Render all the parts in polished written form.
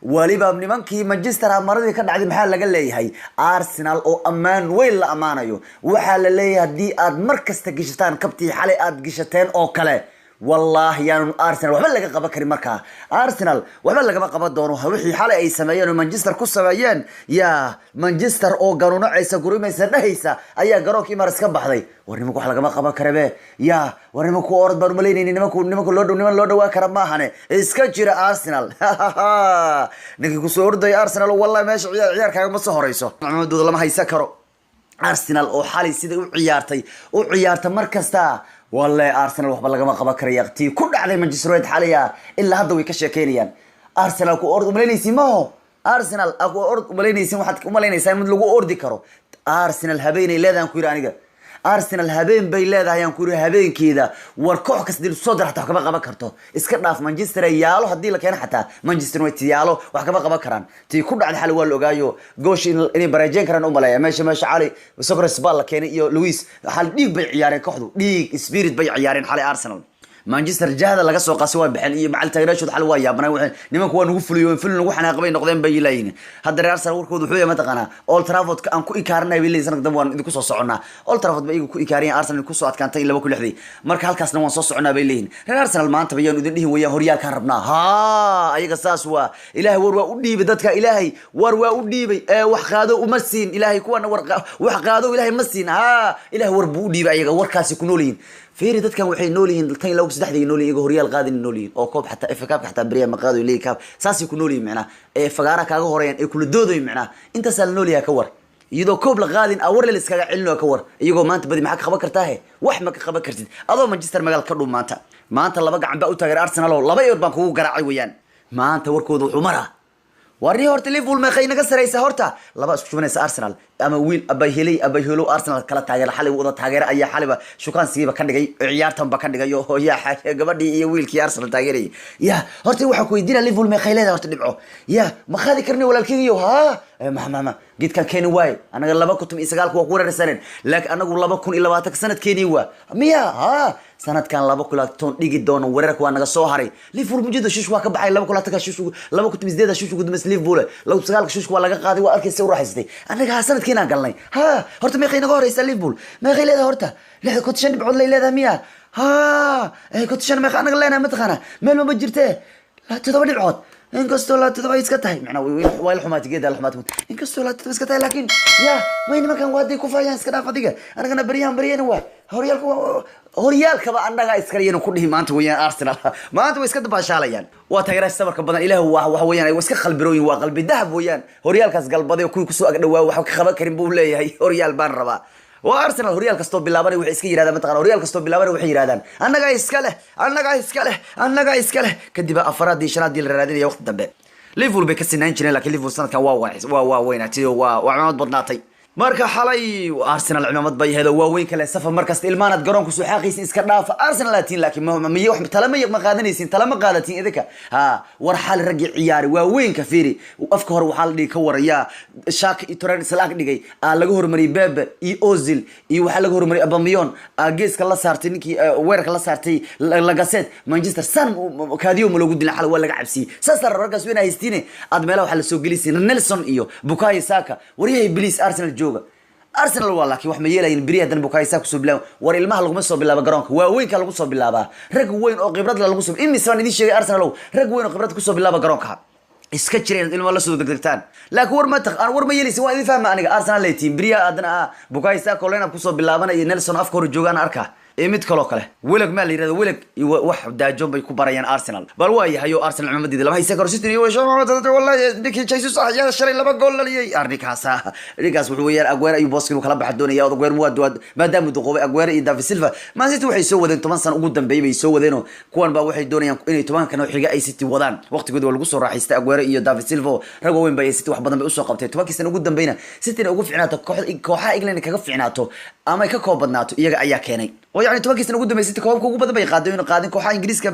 Waliba nimankii Manchester maradii ka dhacday, maxaa laga leeyahay? Arsenal oo ammaan weyn la ammaanayo, waxaa la leeyahay haddii aad mar kasta gishataan kabtii xalay aad gishateen oo kale, wallaahi yaanu Arsenal waxba laga qaban karin. Markaa Arsenal waxba lagama qaban doono wixii xalay ay sameeyeen oo Manchester ku sameeyeen. Yaa Manchester oo ganuunacaysa, gurimaysa, dhehaysa ayaa garoonka Emirates ka baxday. War nimanku wax lagama qaban karabe. Yaa war nimanku orod baan umalaynayni. Nimanku loo dhow, niman loo dhawaa kara maahane. Iska jira Arsenal. Ninkii kusoo ordaya Arsenal, wallahi meesha ciyaar ciyaarkaaga ma soo horeyso, macmadooda lama haysan karo. Arsenal oo xalay siday u ciyaartay u ciyaarta mar kasta, walle Arsenal waxba lagama qaban karaya. Tii ku dhacday Manchester United xalaya ilaa hadda way ka sheekeynayaan. Arsenal ku orod umalaynaysin maho. Arsenal ku orod umalaynaysin, waxaad umalaynaysaa mid lagu ordi karo. Arsenal habeenay leedahan ku yidhi aniga. Arsenal habeen bay leedahay aan ku yidhi, habeenkeeda. War koox kasta dil soo dir xataa wax kama qaban karto. Iska dhaaf Manchester, yaalo haddii la keeno xataa Manchester United yaalo wax kama qaban karaan. Tii ku dhacday xalay waa la ogaayo. Goosh inay bareejeen karaan umaleeya. Meesha cali Socrates baa la keenay iyo Louis. Xal dhiig bay ciyaareen kooxdu, dhiig spirit bay ciyaareen xalay Arsenal. Manchester jahda laga soo qasay waa baxeen iyo macal taageerayaashood xal waa yaabanay. Waxay nimanku waa nagu fuliyo, fulin nagu xanaaqay bay noqdeen bay leeyihiin. Hadda reer Arsenal warkoodu wuxuu yahay, mataqaanaa, Old Trafford aan ku ikaarinay bay leeyihiin. Sanadka dambe waan idinku soo soconnaa. Old Trafford ba iyagu ku ikaariyeen, Arsenal ku soo adkaantay 2006-dii. Marka halkaasna waan soo soconnaa bay leeyihiin reer Arsenal. Maanta bayaan idin dhihin wayaan, horyaalkaan rabnaa. Ha, ayaga saas waa. Ilaahay war waa u dhiibay dadka, Ilaahay war waa u dhiibay. Ee wax qaado uma siin Ilaahay kuwana, war wax qaado Ilaahay ma siin. Ha, Ilaahay war buu u dhiibay ayaga, warkaasi ku nool yihiin. Fiiri, dadkan waxay nool yihiin tan iyo laba saddexday nool yihiin, iyagoo horyaal qaadin nool yihiin oo koob xataa FA Cup xataa beriya ma qaado League Cup saasay ku nool yihiin. Macnaha ee fagaara kaaga horeeyaan ee kula doodayo, macnaha intaasaa la nool yahay. Ka war iyadoo koob la qaadin awar la iskaga celinayo? Ka war iyagoo maanta badi, maxaa ka qaban kartaa? He, wax ma ka qaban kartid adoo Manchester magaal ka dhum. Maanta laba gacan baa u taageer Arsenal oo 2-0 baan kugu garaacay weeyaan. Maanta warkooda wuxuu maraa warni. Horta Liverpool meeqay naga saraysa? Horta laba isku shubanaysa Arsenal ama wiil abayheley abayhelo Arsenal kala taageera. Xalay wada taageera ayaa xalayba shukaansigiiba ka dhigay, ciyaartanba ka dhigay oo yaa gabadhii iyo wiilkii Arsenal taageerayay. Ya horta waxaa ku weydiinaya, Liverpool meeqay leedahay horta dhibco? Ya ma qaadi karni walaalkeygiyo? Ha, ma geedkan keeni waaye. Anaga 2019-ka waa ku weerarsaneen, laakiin anagu 2020-ka sanadkeeni waa miya. Ha, sanadkan 2020 dhigi doono weerarka waa naga soo haray. Liverpool mujida shush waa ka baxay 2020-ka shush, 2008-da shush ugu dambeysay Liverpool, 2009-ka shush waa laga qaaday. Waa arkaysa u raaxaysatay. Anaga ha sanadkeenaan galnay. Ha, horta meeqay naga horeysaa Liverpool? Meeqay leedahay horta? Lixda konton shan dhibcood lay leedahay miya? Ha, 55 meeqa anaga leenahay? Mataqaana meel maba jirtee, 7 dhibcood. Inkastoo la 7 iska tahay, macnaa waa la xumaatay, geeda la xumaatay. Inkastoo la 7 iska tahay, laakiin ya may nimankan waa day ku faayaan. Iska dhaaf adiga, anagana beryahan beryana waa horyaalka, horyaalkaba annaga iskale ku dhihi maanta weeyaan. Arsenal maanta way iska dabaashaalayaan. Waa taageeraha sabarka badan. Ilaah waa waxa weeyaan ay iska qalbirooyin, waa qalbi dahab weeyaan. Horyaalkaas galbaday oo kuwii kusoo agdhawaa wax ka qaban karin buu leeyahay. Horyaal baan rabaa. Waa Arsenal. Horyaal kastoo bilaabanay waxay iska yirahdaan, mataqana, horyaal kastoo bilaabanay waxay yirahdaan annagaa iska leh, annagaa iska leh, annagaa iska leh. Kadib afaraadii shanaadii la raadinaya waqti dambe. Liverpool bay ka sinaan jireen, laakiin Liverpool sanadkan waa weynaatay oo waa cimaamad badnaatay. Marka xalay Arsenal cimaamad bay ahayd oo waaweyn kale safar. Markasta ilmaanaad garoonku soo xaaqaysin, iska dhaafa Arsenal aatiin, laakiin miy wax tala ma qaadanaysin, tala ma qaadatiin idinka. Ha, war xalay raggii ciyaari waaweynka fiiri. Afka hore waxaa la dhigi ka warayaa Xhaka iyo Torreira isla ag dhigay. Aa laga hormariyay Pepe iyo Ozil iyo waxaa laga hormariyay Aubameyang. Aa geeska la saartay ninkii weerarka la saartay Lacazette. Manchester san kaadiyo ma loogu dilin xalay, waa laga cabsiyey. Saas la raggaas weyn haystiine aad meelaha waxaa la soo gelisay Nelson iyo Bukayo Saka. Waryahay please, Arsenal jooga. Arsenal waa, laakiin wax ma yeelayin beri haddana Bukayo Saka kusoo bilaabo. War ilmaha laguma soo bilaabo garoonka, waaweynka lagu soo bilaabaa, rag weyn oo khibrad la lagu soo. Imise baan idin sheegay, Arsenal rag weyn oo khibrad kusoo bilaaba garoonka. Iska jireen ilma la soo degdegtaan, laakiin war ma taq aan war ma yeelaysin. Waa idin fahma aniga, Arsenal leetiin beriya haddana Bukayo Saka line up kusoo bilaabanaya, Nelson afka hore joogaan arka iyo mid kaloo kale Willock maa la yirahdo, Willock iyo wax daajoon bay ku barayaan Arsenal. Bal waa yahay oo Arsenal cimaamadeeda lama haysan karo. City iyo wallahi ninkii Jesus ah ayaa shalay 2 gool dhaliyay. Arrinkaas ninkaas wuxuu weeyaan Aguero ayuu booska inuu kala baxa doonaya. Aguero waa maadaama uu duqoobay. Aguero iyo David Silva Man City waxay soo wadeen 10 sano ugu dambeeyay bay soo wadeen, oo kuwan baa waxay doonayaan inay 10-kan oo xiga ay City wadaan. Waqtigooda waa lagu soo raaxaystay Aguero iyo David Silva, rag waaweyn bay City wax badan bay usoo qabtay. 10-kii sano ugu dambeeyna City ugu fiicnaato kooxaha England kaga fiicnaato ama ay ka koob badnaato iyaga ayaa keenay. Oo yacni 10-kii sano ugu dambeeyay City koobabka ugu badan bay qaaday, inuu qaadin kooxaha Ingiriiska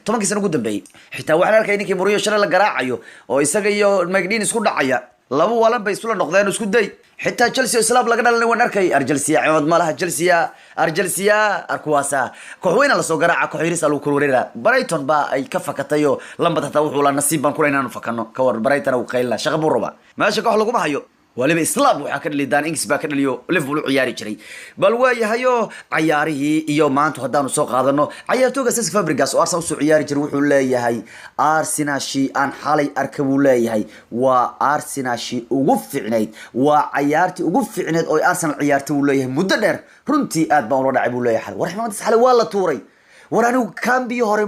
10-kii sano ugu dambeeyay. Xitaa waxaan arkay ninkii Mourinho shalay la garaacayo oo isaga iyo McDean isku dhacaya. Laba walan bay isula noqdeen, isku day. Xitaa Chelsea oo islaam laga dhalanay waan arkay. Arjelsia cimad ma laha, Chelsea, Arjelsia, arkuwaasa koox weyna lasoo garaaca, koox yaris lagu korwareera. Brighton baa ay ka fakatay oo Lambad hataa wuxuu la nasiib baan kula inaanu fakano. Ka war Brighton uu qaylina, shaqa buu rabaa, meesha koox laguma hayo. Waliba islaam waxaa ka dhaliy Dan Ings baa ka dhaliyo, Liverpool u ciyaari jiray. Bal waayahayo cayaarihii iyo maanta haddaanu soo qaadano cayaartooga Cesc Fabregas oo Arsenal usoo ciyaari jiray, wuxuu leeyahay Arsenashi aan xalay arka buu leeyahay waa Arsenashi ugu fiicnayd, waa cayaartii ugu fiicnayd oo Arsenal ciyaartay buu leeyahay muddo dheer. Runtii aad baan ula dhacay buu leeyahay xalay. War ximaamadis xalay waa la tuuray. War anigu kambiyo hore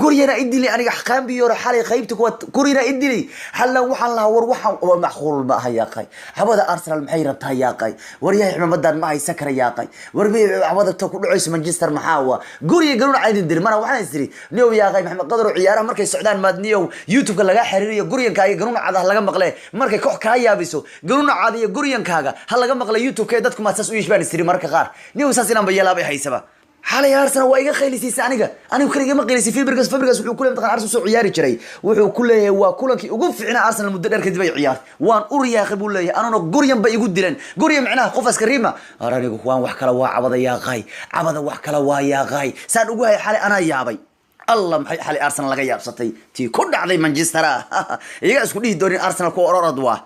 goryana idilay, aniga kambiyo hore xalay qaybta kuwa goryana idilay xallan waxaan lahaa. War waxaan waa macquul ma aha yaaqay. Xabada Arsenal maxay rabtaa yaaqay? War yahay ximamadan ma haysan kara yaaqay. War xabada ta ku dhacayso Manchester maxaa waa gurya garuun caydin diri mana. Waxaan isiri niyow yaaqay Maxamed Qadar oo ciyaaraha markay socdaan maad niyow YouTube-ka laga xiriiriyo, guryankaaga garuun cad laga maqle. Markay koox kaa yaabiso, garuun cad iyo guryankaaga ha laga maqle YouTube-ka ee dadku maad saas u yeeshbaan isiri mararka qaar. Niyow saas inaan ba yeelaabay haysaba. Xalay Arsenal waa iga qaylisiisay aniga, anigu kaliya ma qaylisay. Fabregas wuxuu ku leeyahay taqaan Arsenal soo ciyaari jiray, wuxuu ku leeyahay waa kulankii ugu fiicnaa Arsenal muddo dheer kadib ay ciyaartay. Waan uryaaqay buu leeyahay, anuna guryan ba igu dilan guryan micnaha qof askariima. Anigu waan wax kale waa cabada yaaqay, cabada wax kale waa yaaqay. Saan ugu hayay xalay anaa yaabay. Allah, maxay xalay Arsenal laga yaabsatay tii ku dhacday Manchester? Iyaga isku dhihi doonin Arsenal ku ororod waa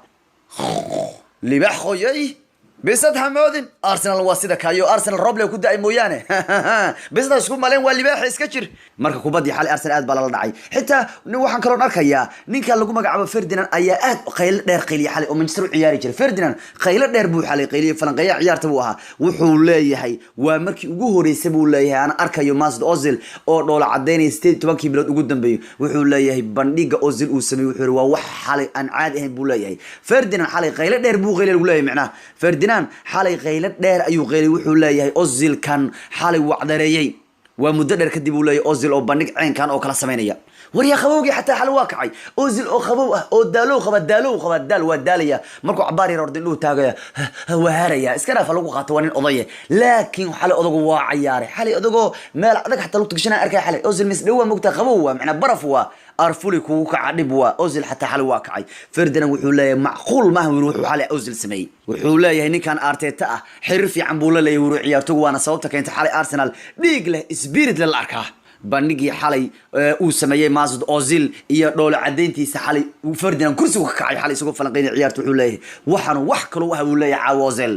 libaax qoyay, bisad hamoodin. Arsenal waa sida kayo Arsenal roble ku da-ay mooyaane, bisada isku maleen waa libaaxa iska jir. Marka kubaddii xalay Arsenal aad baa lala dhacay. Xitaa waxaan kaloon arkayaa ninka lagu magacaabo Ferdinand ayaa aad qaylo dheer qayliyay xalay oo Manchester u ciyaari jiray. Ferdinand qaylo dheer buu xalay qayliyay, falanqeeya ciyaarta buu ahaa. Wuxuu leeyahay waa markii ugu horeysay buu leeyahay aan arkayo Mesut Ozil oo dhoola cadeynaya 18kii bilood ugu dambeeyay. Wuxuu leeyahay bandhiga Ozil uu sameeyey, wuxuu yiri waa wax xalay aan caadi ahayn buu leeyahay. Ferdinand xalay qaylo dheer buu qayliyay lagu leeyahay. Macnaha Ferdinand xalay qaylo dheer ayuu qayliyay. Wuxuu leeyahay Ozil kan xalay wacdareeyey, waa muddo dheer kadib uu leeyahay Ozil oo bandhig ceenkan oo kala samaynaya. Waryaa qabowgii xataa xalay waa kacay. Ozil oo qabow ah oo daalow qaba, daalow qaba, daal waa daalaya. Markuu cabaar yar orda indhuhu taagaya, waa haraya. Iska dhaaf lagu qaato, waa nin odaye, laakiin xalay odagu waa cayaaray. Xalay odagoo meel adag xataa lugta gashanaa arkaya xalay. Ozil mis dhow waa mogtaa, qabow waa macnaa, baraf waa arfuli kugu kaca, dhib waa. Ozil xataa xalay waa kacay. Ferdinand wuxuu leeyahay macquul maaha wiil wuxuu xalay Ozil sameeyey. Wuxuu leeyahay ninkan Arteta ah xiriir fiican buu la leeyahay wiil ciyaartoygu, waana sababta keentay xalay Arsenal dhiig leh, spirit leh la arkaa. Bandhigii xalay uu sameeyey Mesut Ozil iyo dhoolo cadeyntiisa xalay, Ferdinand kursigu ka kacay xalay isagoo falanqeynaya ciyaarta. Wuxuu leeyahay waxaanu wax kaloo waxa uu leeyahay caawa Ozil.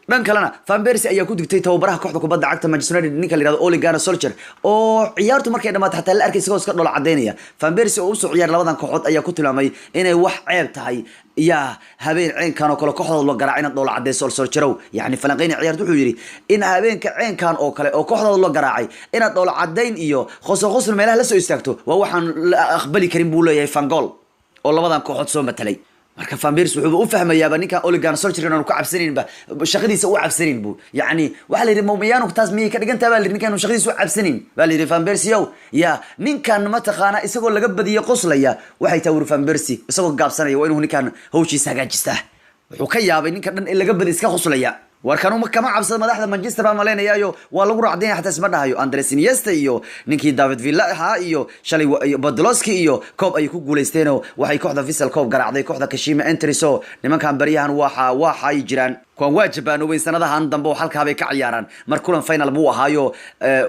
Dhan kalena Van Persie ayaa ku digtay tababaraha kooxda kubadda cagta Manchester United, ninka la yihahdo Ole Gunnar Solskjaer, oo ciyaartu markay dhamaatay xataa la arkay isagoo iska dhoola cadeynaya. Van Persie oo usoo ciyaaray labadan kooxood ayaa ku tilmaamay inay wax ceeb tahay yaa habeen ceenkan oo kale kooxdooda la garaac inaad dhoola cadeyso Solskjaerow. Yacni falanqeyna ciyaartu wuxuu yidhi in habeenka ceenkan oo kale oo kooxdooda la garaacay inaad dhoola cadeyn iyo qosol qosol meelaha la soo istaagto waa waxaan la aqbali karin buu leeyahay Van Gaal oo labadan kooxood soo matalay. Marka Van Persie wuxuuba u fahmayaaba ninkan Ole Gunnar Solskjaer inaanu ka cabsanaynba shaqadiisa u cabsanayn bu. Yacni waxaa la yidhi miyaanu taas miyay ka dhigan tahay baa la yidhi ninkaanu shaqadiisa u cabsanayn baa la yidhi Van Persie ow ya ninkan mataqaana isagoo laga badiyo qoslaya. Waxay tahay wuri Van Persie isagoo gaabsanaya waa inuu ninkan hawshiisa hagaajistaa. Wuxuu ka yaabay ninka dhan in laga badi iska qoslaya. War kanu kama cabsada madaxda Manchester baan malaynayayo, waa lagu raacdanya xataa isma dhahayo. Andres Iniesta iyo ninkii David Villa ahaa iyo shalay Podolski iyo koob ay ku guuleysteenoo waxay kooxda Vissel Kobe garaacday kooxda Kashima Antlers oo nimankan baryahan waxa waxay jiraan kuwan waa jabaanoobeen sanadahan dambe oo halkaa bay ka ciyaaraan. Mar kulan final buu ahaayo,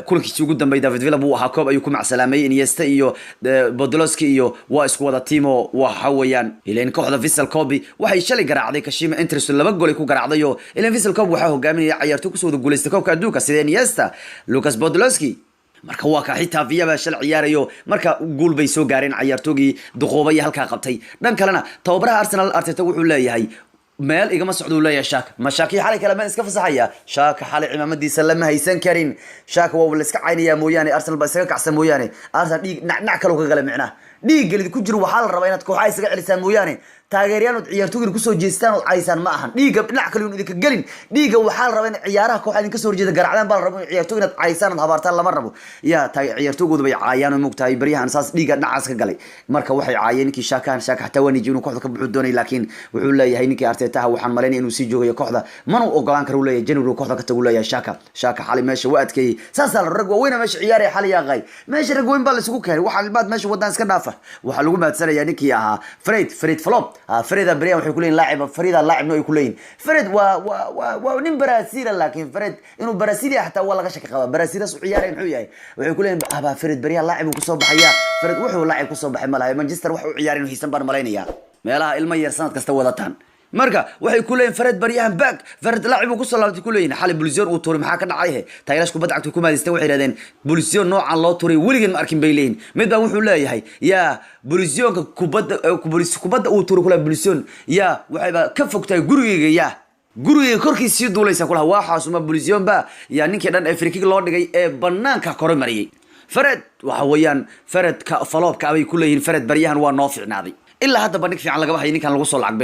kulankiisii ugu dambeeyay David Villa buu ahaa, koob ayuu ku macsalaamay. Iniesta iyo Podolski iyo waa isku wada tiimo waxa weeyaan. Ileen kooxda Vissel Kobe waxay shalay garaacday Kashima Antlers, laba gool ay ku garaacday oo ileen Vissel Kobe waxaa hogaaminaya ciyaartoy kusoo wada guuleystay koobka adduunka sida Iniesta, Lucas Podolski. Marka waa ka xitaa Villa baa shal ciyaarayo, marka guul bay soo gaareen ciyaartoogii duqoobay halkaa qabtay. Dhan kalena tababaraha Arsenal Arteta wuxuu leeyahay meel igama socdo uu leeyahay Xhaka mashaakii xalay kale meel iska fasaxaya. Xhaka xalay cimaamadiisa lama haysan karin. Xhaka waa la iska caynayaa mooyaane, Arsenal baa isaga kacsan mooyaane. Arsenal dhiig nacnac kale ka gala micnaha dhiig gelid ku jiro. Waxaa la rabaa inaad kooxaha isaga celisaan mooyaane, taageeryaal ood ciyaartooyina kusoo jeestaan ood caysaan ma ahan. Dhiigga dhinac kale idinka gelin. Dhiigga waxaa la rabaa in ciyaaraha kooxa idinka soo horjeeda garacdaan baa la rabaa. In ciyaartooy inaad caysaan ood habaartaan lama rabo. Yaa ciyaartoygoodu bay caayaan oo mogtahay baryahan saas dhiigga dhinacaas ka galay. Marka waxay caayeen ninkii Xhakahan. Xhaka xataa waa niji inuu kooxda ka buxuu doonay, laakiin wuxuu leeyahay ninkii Artetaha waxaan malaynaya inuu sii joogayo kooxda, mana u ogolaan karo uu leeyahay January kooxda ka tagu leeyahay Xhaka. Xhaka xalay meesha waa adkeeyey. Saasaa la rag waaweyna meesha ciyaaraya xalay yaaqay. Meesha rag weyn baa la isugu keenay. Waxaa ilmaad meesha wadaan iska dhaafa. Waxaa lagu maadsanayaa ninkii ahaa Fred Flop. Freda Brian waxay ku leeyihin laacib, Freda laacibna ay ku leeyihin. Fred waa nin Brazil, laakiin Fred inuu Brazil yahay xataa waa laga shaki qabaa. Brazil u ciyaaray muxuu yahay? Waxay ku leeyihin aba Fred Brian laacib uu kusoo baxaya. Fred wuxuu laacib kusoo baxay malahay. Manchester wax u ciyaaray inuu hiisan baan malaynayaa, meelaha ilmo yar sanad kasta wadataan. Marka waxay ku leeyihin Fred baryahan back, Fred laacib uu kusoo laabtay ku leeyihin. Xalay Bulsion uu tuuray, maxaa ka dhacay? He taageerayaasha kubadda cagta ku maadaysteen, waxay yidhahdeen Bulsion noocan loo tuuray weligan ma arkin bay leeyihin. Mid baa wuxuu leeyahay yaa Bulsionka kubadda uu tuuray kula Bulsion yaa waxayba ka fogtahay gurigeyga, yaa gurigeyga korkiis sii duulaysa kulaha. Waxaasuma Bulsion ba yaa ninkii dhan ee free kick loo dhigay ee banaanka kore mariyey. Fred waxa weeyaan Fredka faloobka abay ku leeyihiin. Fred baryahan waa noo fiicnaaday, ilaa hadda bandhig fiican lagama hayo ninkan lagu soo lacag.